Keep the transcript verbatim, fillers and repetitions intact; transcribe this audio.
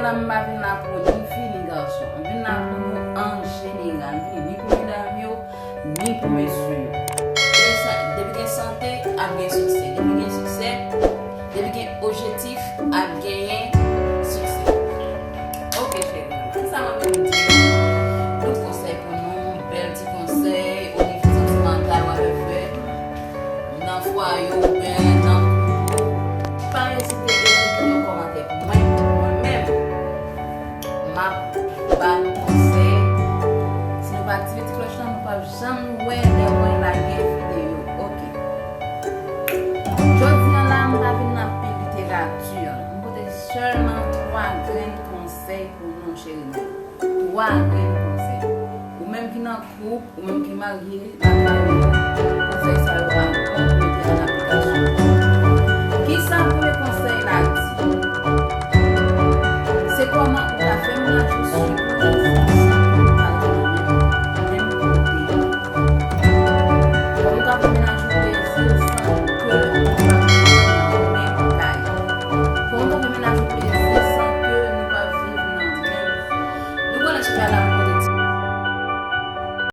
La m pa vin la pou ni fi ni gason. M vin la pou nou an jeneral. M vini ni pou medam yo, ni pou mesye yo. Depi sa, depi gen sante, ap gen siksè. Depi gen siksè, depi gen objektif, ap genyen siksè. Ok, cheri. Kisa mwen menm di? Nou konsèy pou nou, bèl ti konsèy, o nivo santimantal, w ap fè nan fwaye w oubyen nan koup ou. Pa ezite ekri yon kòmantè pou mwen. Mwen menm, m ap ba nou konsèy. Si nou pa aktive ti klòch lan, nou p ap janm wè lè mwen lage videyo. Ok. Jodi a la, m pa vin nan pil literati. M pote sèlman twa grenn konsèy pou nou, cheri mwen. Twa grenn konsèy. Ou menm ki nan koup, ou menm ki marye, lakay ou,